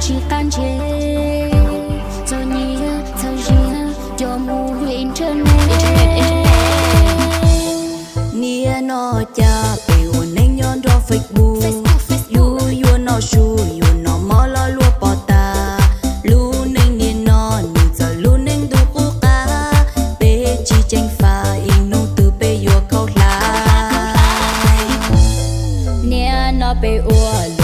tsis qab ntshe, txom nyem txhawj zia coj mus internet. Nim no cas peb ua neej nyob nrog Facebook, yus yuav noj su yuav noj mov los luag pom tas. Lub neej nim no nws txawm lub neej ntuj qub qab, peb tsis ceev faj ib hnub twg peb yuav khaub hlab. Nim no peb ua